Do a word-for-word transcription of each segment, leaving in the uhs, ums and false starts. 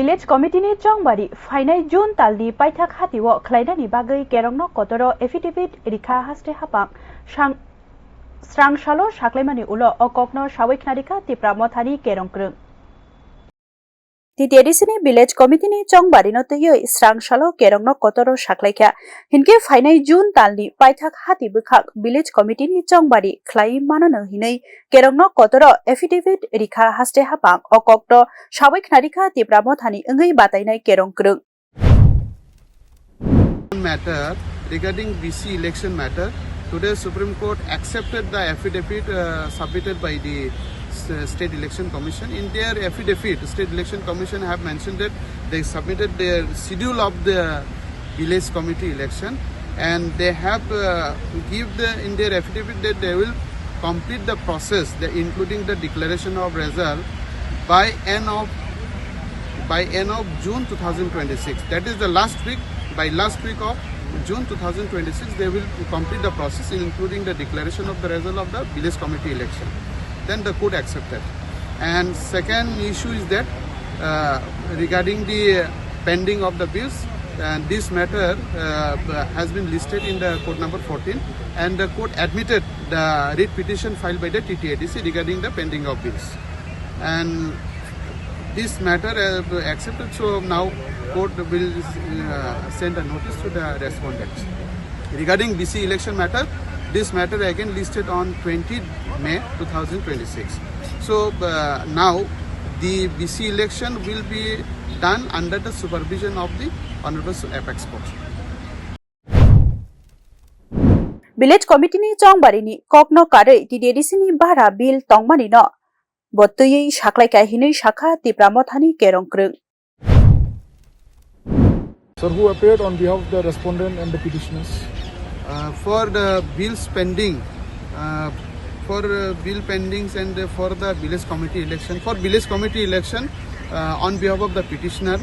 Village Committee ni chongbari phainai June talni paithak hatio khlainani bagwi Kerongno kotoro affidavit rikha haste hapang sang-, srang salo saklaimani ulo o kokno sawi khnarikha Tipra Mothani Kerong Kwrwng. T T A D C ni Village Committee ni chongbarino twiwi srang salo Kerongno kotoro saklaikha. Hinkhe phainai June talni paithak hati bwkhak Village Committee ni chongbari khlai manano hinwi Kerongno kotoro affidavit rikha haste hapang o kokno sawi khnarikha Tipra Mothani wngwi batainai Kerong Kwrwng. Matter regarding B C election matter, today Supreme Court accepted the affidavit uh, submitted by the S- State Election Commission. In their affidavit, State Election Commission have mentioned that they submitted their schedule of the village committee election, and they have uh, give the in their affidavit that they will complete the process, the, including the declaration of result, by end of by end of June two thousand twenty-six. That is the last week. By last week of June two thousand twenty-six, they will complete the process, including the declaration of the result of the village committee election. Then the court accepted. And second issue is that uh, regarding the pending of the bills, and this matter uh, has been listed in the court number fourteen, and the court admitted the writ petition filed by the T T A D C regarding the pending of bills. And this matter uh, accepted, so now court will uh, send a notice to the respondents. Regarding B C election matter, this matter again listed on twenty May two thousand twenty-six. So uh, now the B C election will be done under the supervision of the Honorable Apex Court. Village Committee ni chongbari ni kokno karwi T T A D C ni bara bill tongmani no bo twiwi saklaikha hinwi sakha Tipra Mothani Kerong Kwrwng. Sir, who appeared on behalf of the respondent and the petitioners? Uh, for the bills pending, uh, for uh, bill pendings and uh, for the village committee election, for village committee election, uh, on behalf of the petitioner,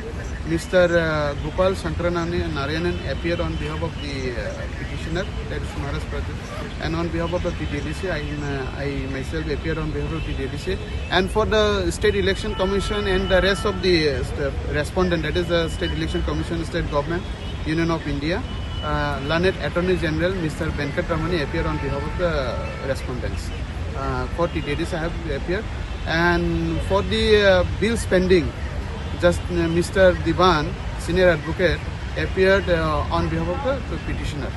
Mister Uh, Gopal Shankaranani Narayanan appeared on behalf of the uh, petitioner, that is Maharaj Prajit, and on behalf of the T T A D C, I, uh, I myself appeared on behalf of T T A D C. And for the State Election Commission and the rest of the uh, st- respondent, that is the State Election Commission, state government, Union of India, uh, learned Attorney General Mister Venkat Ramani appeared on behalf of the respondents uh, for T T A D C have appeared. And for the uh, bills pending, just uh, Mister Divan, senior advocate, appeared uh, on behalf of the petitioner.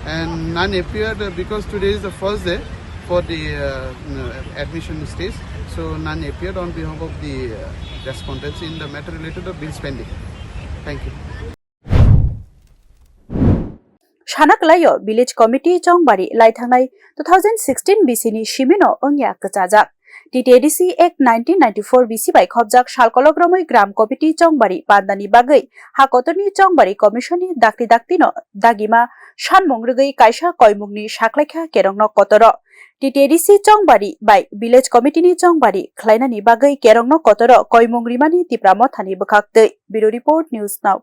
And none appeared uh, because today is the first day for the uh, admission stage. So none appeared on behalf of the uh, respondents in the matter related to bills pending. Thank you. Sana kwlaio Village Committee chongbari laithangnai two thousand sixteen B C ni simino wngya kwchajak. T T A D C Act nineteen ninety-four B C bai khopjak salkolok romwi Gram Committee chongbari pandani bagwi ha kotorni chongbari commission ni dakti dakti no dagima sanmung rwgwi kaisa koimungni saklaikha Kerongno kotoro. T T A D C chongbari bai Village Committee ni chongbari khlainani bagwi Kerongno kotoro koimung rimani Tipra Mothani bwkhaktwi. Bureau Report, News Now.